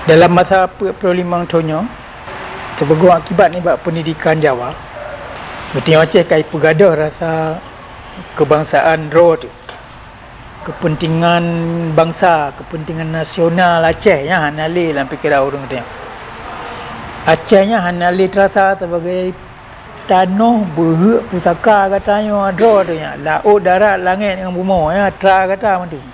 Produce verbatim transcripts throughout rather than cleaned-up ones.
Dalam masa peuet ploh limong thon nyoe, sibagoe akibat nibak peundidikan Jawa, geutanyoe Aceh ka jipeugadôh rasa keubangsaan droe teuh. Keupeuntengan bansa, keupeuntengan nasional Aceh nyan hana lé lam pikeran ureuëng geutanyoe. Aceh nyan hana lé teurasa sibagoe tanoh beuheuek pusaka geutanyoe droe teuh nyan, laôt, darat, langét ngon bumoe nyan atra gata mandum.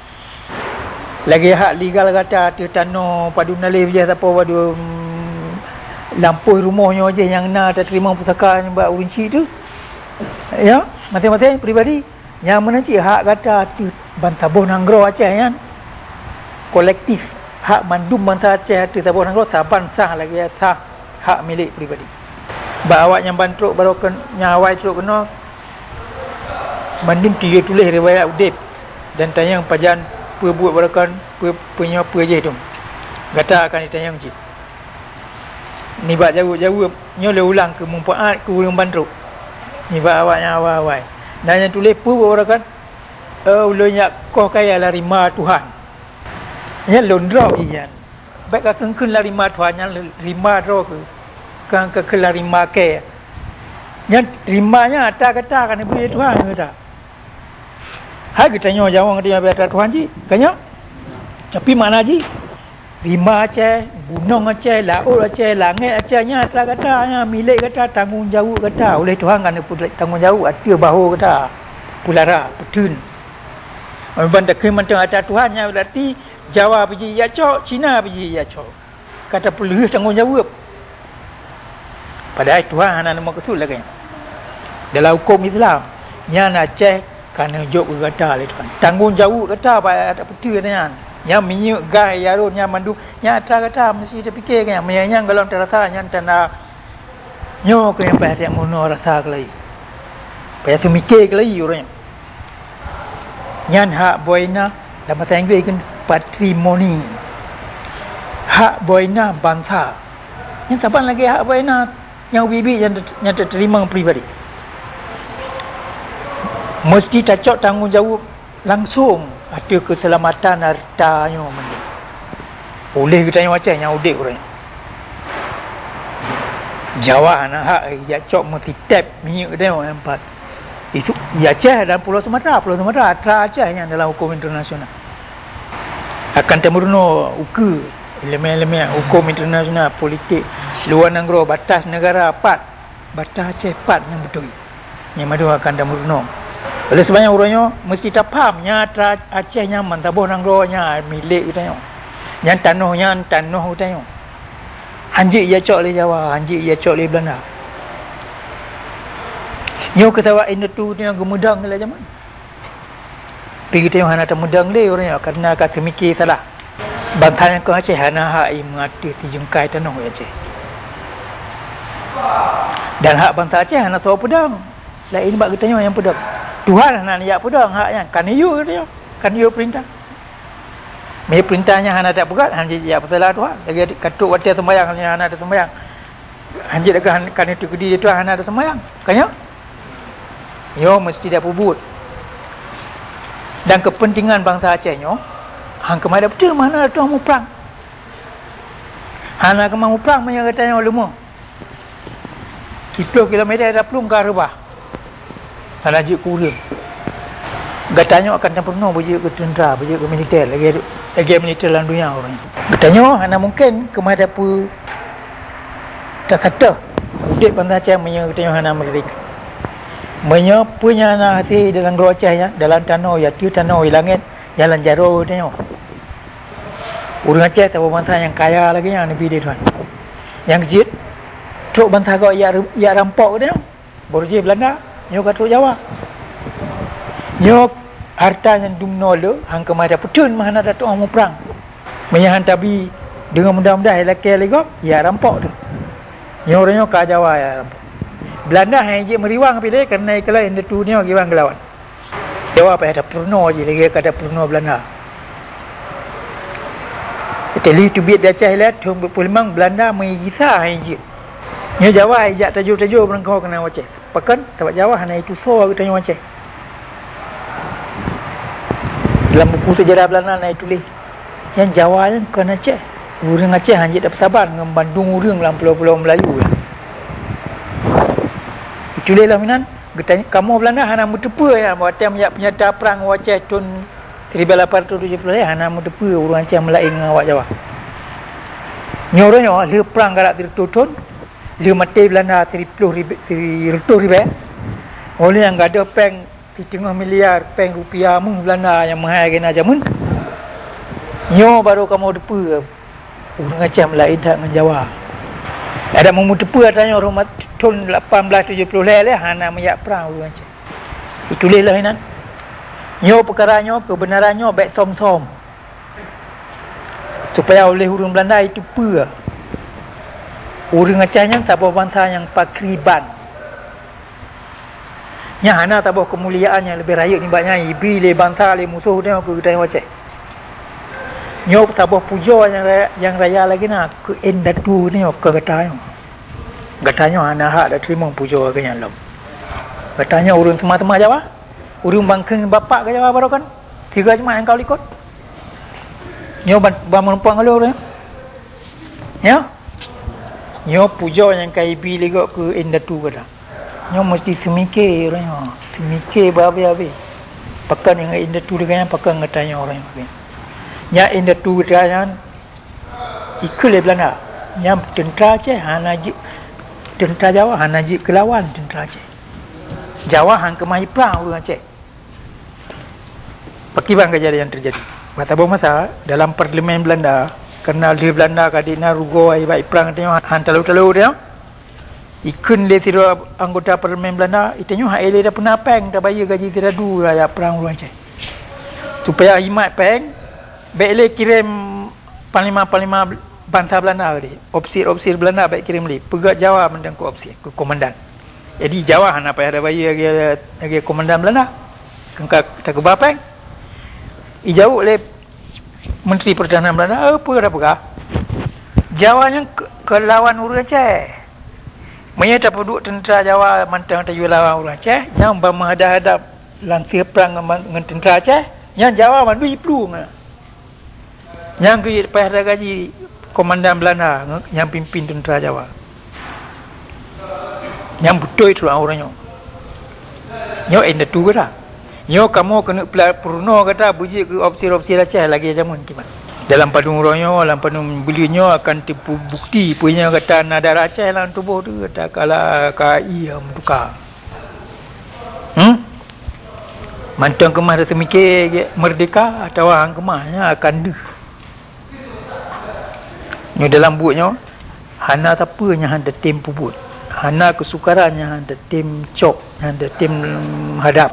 Lagée hak legal gata ateueh tanoh padub na lé bajée sapo padub, mm, lampôh rumoh nyoe jih nyang na tateurimong pusaka nibak ureuëng chik teuh. Ya, maséng-maséng pribadi. Nyang meunan cit hak gata ateueh bansaboh nanggroe Aceh nyan kolektif. Hak mandum bansa Aceh ateueh saboh nanggroe saban sah lagée sah hak milék pribadi. Bak awak nyang ban trok baroe kon-, nyang awai trok keunoe, mandum tiyue tuléh riwayat udeb dan tanyong pajan peue buet baroe kon, peue, peue nyoe peue jih dum. Gata akan jitanyong cit. Nibak jaweueb-jaweueb nyoe lé ulang keu mupaat keu ureuëng ban trok. Nibak awak nyang awai-awai. Na nyang tuléh peue buet baroe kon, "Eh, ulôn jak koh kayée lam rima Tuhan." Nyan lôn droe jih nyan. Bék ka kheun-kheun lam rima Tuhan nyan, rima droe kheueh. Ka kheun lam rima kée. Nyan rima nyan atra gata ka neubri lé Tuhan keu gata. Hai geutanyoe Jawa geutanyoe atra Tuhan jih, ka nyoe. Tapi makna jih, rima Aceh, gunong Aceh, laôt Aceh, langét Aceh nyan atra gata, nyan milék gata, tanggong jaweueb gata. Uleh Tuhan ka neupeutanggong jaweueb ateueh bahô gata, peulara, peutheun. Ban takheun mantong atra Tuhan nyan, berarti Jawa pih jijak cok, Cina pih jijak cok. Ka tapeulheueh tanggong jaweueb. Padahai Tuhan hana neumeukeusut lagée nyan. Dalam huköm Islam, nyan Aceh ka neujok keu gata lé Tuhan. Tanggong jaweueb gata bak atra peuteuh nyan. Nyan minyeuk, gas, ié arôn, nyan mandum, nyan atra gata meusti tapike keu nyan. Meunyo nyan gohlom tarasa, nyan tanda nyoe keuh nyang payah tameurunoe rasa keulayi. Payah teumiké keulayi uroe nyoe. Nyan hak boina, lam bahasa Inggréh kheun patrimoni. Hak boina bansa. Nyan saban lagée hak boina nyang ubit-ubit nyang, nyang tateurimong pribadi. Meusti tacok tanggong jaweueb langsong ateueh keuseulamatan hareuta nyoe mandum. Uleh geutanyoe Aceh nyang udeb uroe nyoe. Jawa hana hak jijak cok meutitép minyeuk geutanyoe nyan pat. Isu, di Aceh dan Pulo Sumatera, Pulo Sumatera, atra Aceh nyan dalam huköm internasional. Akan tameurunoe ukeue elemen-elemen huköm internasional, politik luwa nanggroe, batas negara pat, batas Aceh pat nyang beutôi. Nyang mandum akan tameurunoe. Oleh sebab nyan uroe nyoe meusti tapaham, nyan atra Aceh nyan bansaboh nanggroe nyan milék geutanyoe. Nyan tanoh nyan tanoh geutanyoe. Hanjeuet jijak cok lé Jawa, hanjeuet jijak cok lé Beulanda. Nyoe keuh sabab indatu nyoe geumeudong lé jameun. Tapi geutanyoe hana tameudong lé uroe nyoe, kareuna ka teumiké salah. Bansa nyang kon Aceh hana hak i meuateueh tijeungkai tanoh Aceh. Dan hak bansa Aceh hana soe peudong. Laén bak geutanyoe nyang peudong. Tuhan hana neujak peudong hak nyan, ka neuyue geutanyoe, ka neuyue peurintah. Meunyo peurintah nyan hana tapeugét, hana jijak peusalah Tuhan. Lagée ka trok watée seumayang, hana taseumbayang. Hanjeuet lagée han-, ka neuteukeudi lé Tuhan hana taseumbayang. Ka nyoe? Nyoe meusti tapeubuet. Dan keupeuntengan bansa Aceh nyoe, han keumah tapeuteuh meuhana tatu'oh muprang. Hana keumah muprang meunyo geutanyoe leumoh. Siplôh kilometer taplueng ka reubah. Hana jeuet keu ureuëng. Geutanyoe akan tapeurunoe beujeuet keu teuntra, beujeuet keu militer, lagée, lagée militer lam donya uroe nyoe. Geutanyoe hana mungken keumah tapeu-, tatateuh udeb bansa Aceh meunyoe geutanyoe hana meurdeka. Meunyoe peue nyang na hase dalam droe Aceh nyan, dalam tanoh, i ateueh tanoh, i langét, nyan lam jaroe geutanyoe. Ureuëng Aceh saboh bansa nyang kaya lagée nyan neubi lé Tuhan. Nyang jeuet, trok bansa gob jak, jak rampok geutanyoe. Baru jih Beulanda, nyoe ka trok Jawa. Nyoe hareuta nyang dumnoe le, han keumah tapeutheun meuhana tatu'oh muprang. Meunyo han tabi deungon mudah-mudah ilakée lé gob, ya rampok teuh. Nyoe uroe nyoe ka Jawa ya rampok. Beulanda han jeuet meuriwang pih lé, kareuna ikheun lé indatu nyoe giwang geulawan. Jawa payah tapeurunoe jih lagée ka tapeurunoe Beulanda. Italia teubiet di Aceh ilée thon peuet ploh limong, Beulanda meugisa han jeuet. Nyoe Jawa ijak tajô-tajô meureugoe keunan Aceh. Pakon? Sabab Jawa hana itusoe geutanyoe Aceh. Dalam buku sejarah Beulanda na ituléh, nyan Jawa nyan kon Aceh. Ureuëng Aceh hana jeuet tapeusaban ngon bandum ureuëng lam pulo-pulo Meulayu nyan. Tuléh lom inan, geutanyoe, kamoe Beulanda hana meuteupeue nyan, watée meujak peunyata prang u Aceh thon siribée lapan ratus tujoh ploh lhée, hana meuteupeue ureuëng Aceh meulaén ngon awak Jawa. Nyoe uroe nyoe, lheueh prang galak sireutôh thon, lheueh maté Beulanda siriploh ribée, sireutôh ribée, oleh nyang gadôh péng siteungoh miliar péng rupiah meuh Beulanda nyang meuhai geuh na jameun. Nyoe barô kamoe teupeue ureuëng Aceh meulaén that ngon Jawa. Adak meumeuteupeu ata nyoe rumat thon lapan blaih tujoh ploh lhée lé hana meujak prang ureuëng Aceh. Ituléh lom inan. Nyoe peukara nyoe, keubeunaran nyoe bék som-som. Supaya oleh ureuëng Beulanda jiteupeue ureuëng Aceh nyan saboh bansa nyang pakriban. Nyan hana saboh keumuliaan nyang leubeh rayeuk nibak nyan jibri lé bansa, lé musoh nyoe keu geutanyoe Aceh. Nyoe saboh pujoe nyang raya, nyang raya lagée na keu indatu nyoe, keu gata nyoe. Gata nyoe hana hak tateurimong pujoe lagée nyan lom. Gata nyoe ureuëng teuma-teuma Jawa, ureuëng bangkeng bapak keu Jawa barokan. Tiga jeumaah nyang ka likot. Nyoe ban, ban meureumpok ngon lôn, ya? Nyoe? Nyoe pujoe nyang ka ibi lé gob keu indatu gata. Nyoe meusti seumike uroe nyoe. Seumike beuhabéh-habéh. Pakon nyang indatu lé gata nyan, pakon gata nyoe uroe nyoe. Nyan indatu gata nyan ikheun lé Beulanda. Nyan teuntra Aceh hana jeuet, teuntra Jawa hana jeuet keu lawan teuntra Aceh. Jawa han keumah iprang ureuëng Aceh. Pakriban keujadian teujadi. Bak saboh masa, dalam parlemen Beulanda, karna lheueh Beulanda ka dina rugoe bak iprang tanyoe han talo-talo tanyoe, ikheun lé sidroe anggota parlemen Beulanda, "Tanyoe han lé tapeuna péng tabayeue gaji sidadu rakyat prang ureuëng Aceh. Supaya jimat péng, bék lé kirém panglima-panglima bansa Beulanda tadi, opsir-opsir Beulanda bék kirém lé, peugét Jawa mantong keu opsir, keu komandan." Jadi Jawa hana payah tabayeue lagée, lagée komandan Beulanda. Keu ka takeubah péng. Ijaweueb lé Menteri Pertahanan Beulanda, "Eh, peue tapeugah? Jawa nyan keu, keu lawan ureuëng Aceh. Meunyoe tapeuduek teuntra Jawa mantong tajak lawan ureuëng Aceh, nyan ban meuhadab-hadab lansir prang ngon, ngon teuntra Aceh, nyan Jawa mandum jiplueng." Nyang keu payah tagaji komandan Beulanda nyang pimpin teuntra Jawa. Nyang beutôi trok uroe nyoe. Nyoe indatu gata. Nyoe kamoe keuneuk peurunoe gata beujeuet keu opsir-opsir Aceh lagée jameun kiban. Dalam padum uroe nyoe, lam padum buleuen nyoe akan teupeubukti peue nyang gata na darah Aceh lam tuboh teuh, gata kala ka ie meutuka. Hmm? Mantong keumah taseumike meurdeka atawa han keumah, nyan akan deuh. Nyoe dalam buet nyoe, hana sapeue nyang han tatem peubuet. Hana keusukaran nyang han tatem cok, nyang han tatem hadab.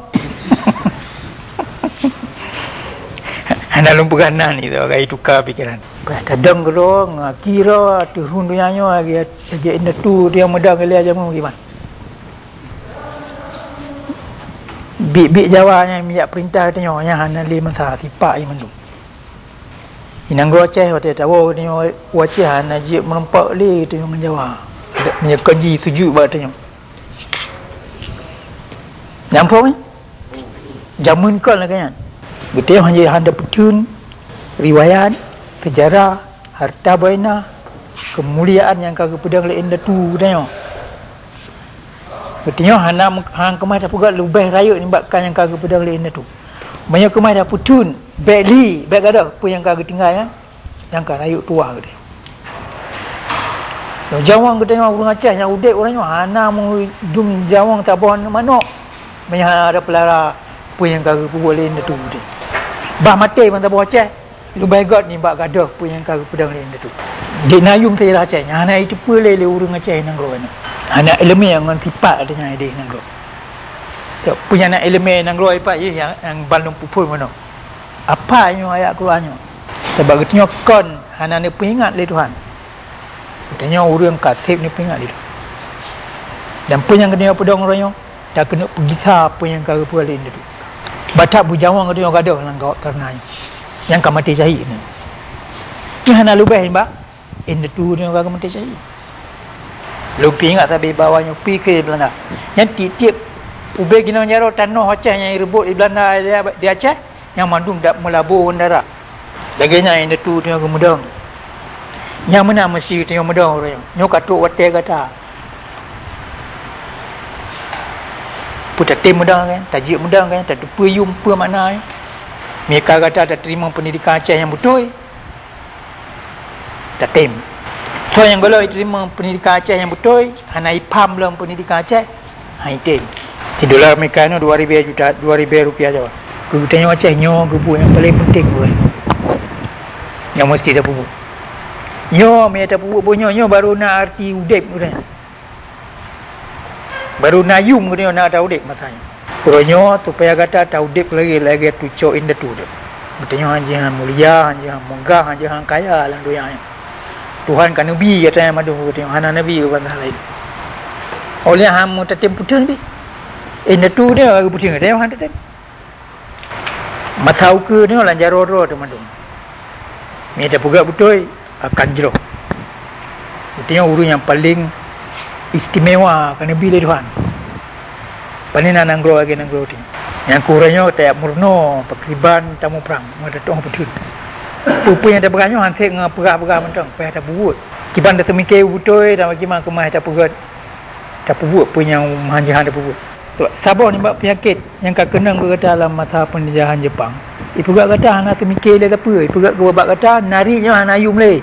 Hana lôn peugah nan itu, agak tuka pikeran. Bah tadong keudroe, ngaki droe, ateueh rhueng donya nyoe, lagée, lagée indatu dia meudong ilée jameun kiban. Biek-biek Jawa nyang meujak peurintah geutanyoe, nyan hana lé masa sipak jih mandum. Di nanggroe Aceh watée tawoe geutanyoe u Aceh hana jeuet meureumpok lé geutanyoe ngon Jawa. Meunyoe kon jisujut bak geutanyoe. Nyan phon, eh? Jameun kon lagée nyan. Geutanyoe hana, hana peutheun riwayat, seujarah, harta benda, keumuliaan nyang ka geupeudong lé indatu geutanyoe. Geutanyoe hana, han keumah tapeugét leubeh rayeuk nibak ka nyang ka geupeudong lé indatu. Meunyoe keumah tapeutheun, bék li, bék gadôh peue nyang ka geutinggai nyan, nyang ka rayeuk tuha geutanyoe. Nyang jaweueb geutanyoe ureuëng Aceh nyang udeb uroe nyoe hana meudum jaweueb saboh aneuk manok. Meunyoe hana tapeulara peue nyang ka geupeugét lé indatu geutanyoe. Bah maté ban saboh Aceh, leubeh gét nibak gadôh peue nyang ka geupeudong lé indatu. Di na yum sira Aceh nyan hana jiteupeue lé, lé ureuëng Aceh nanggroe nyoe. Hana iéleumé ngon sipat geutanyoe di nanggroe. Peue nyang na iéleumé nanggroe ipat jih nyang, nyang ban lôn peuphon meunoe. Apa nyoe ayat Quran nyoe? Sabab geutanyoe kon hana neupeuingat lé Tuhan. Geutanyoe ureuëng ka seb neupeuingat lé Tuhan. Dan peue nyang geutanyoe peudong uroe nyoe, takeuneuk peugisa peue nyang ka geupeugah lé indatu. Bah that beujaweueb geutanyoe gadôh lam kareuna nyoe. Nyang ka maté syahid nyoe. Nyoe hana leubeh nibak indatu nyoe ka geumaté syahid. Lôn peuingat sabe bahwa nyoe pike Beulanda. Nyan tieb-tieb ubé ginong jaroe tanoh Aceh nyang jireubot lé Beulanda di, di Aceh, nyan mandum dak meulabô ngon darah. Lagée nyan indatu nyoe geumeudong. Nyang meunan meusti tanyoe meudong uroe nyoe. Nyoe ka trok watèe gata. Peue tatem meudong kan, tajeuet meudong kan, tateupeue yum peue makna nyan. Meunyo ka gata tateurimong peundidikan Aceh nyang beutôi, tatem. Soe nyang gohlom jiteurimong peundidikan Aceh nyang beutôi, hana jipham lom peundidikan Aceh, hana jitem. Di dolar Amerika nyoe dua ribèe juta, dua ribèe rupiah Jawa. Keu geutanyoe Aceh nyoe geubuet nyang paleng penting buet. Nyang meusti tapeubuet. Nyoe meunyo tapeubuet buet nyoe, nyoe barô na arti udép geutanyoe. Barô na yum geutanyoe na ata udép masa nyoe. Uroe nyoe supaya gata taudép lagèe, lagèe tucok indatu teuh. Geutanyoe han jihan mulia, han jihan meugah, han jihan kaya lam donya nyoe. Tuhan ka neubi gata nyan mandum keu geutanyoe, hana neubi keu bansa laén. Óh lheueh nyan han meutatém peuteun pih. Indatu nyoe ka geupeuteun, geutanyoe han tatem. Masa ukeue nyoe lam jaroe droe teuh mandum. Meunyo tapeugah beutôi, akan jroh. Geutanyoe ureueng nyang paleng istimewa ka neubi lé Tuhan. Pane na nanggroe lagèe nanggroe tanyoe. Nyang keu uroe nyoe tajak meurunoe pakriban tamuprang ngon tateu'oh peuteun. Peue-peue nyang tapeugah nyoe han sép ngon peugah-peugah mantong, payah tapeubuet. Kiban taseumiké beutôi dan bagaimana keumah tapeugah, tapeubuet peue nyang meuhan jihan tapeubuet. Saboh nibak peunyakét nyang ka keunong keu gata lam masa peunjajahan Jepang. Ipeugah gata hana teumiké lé sapeue, ipeugah keu babah gata, nari nyoe hana yum lé.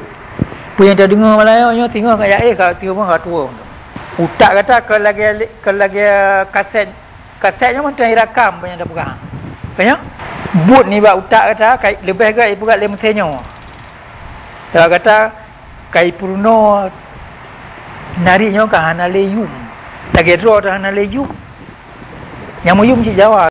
Peue nyang tadeungoe malam nyoe, singoh ka jaéh, ka tiep ka tuwoe. Utak gata ka lagèe, ka lagèe kasét, kasét nyoe mantong jirakam peue nyang tapeugah. Ka nyoe, buet nibak utak gata ka leubeh gèt ipeugah lé meuseunyoe. Sabab gata ka jipeurunoe nari nyoe ka hana lé yum. Lagèe droe teuh hana lé yum. Nyang meuyum cit Jawa.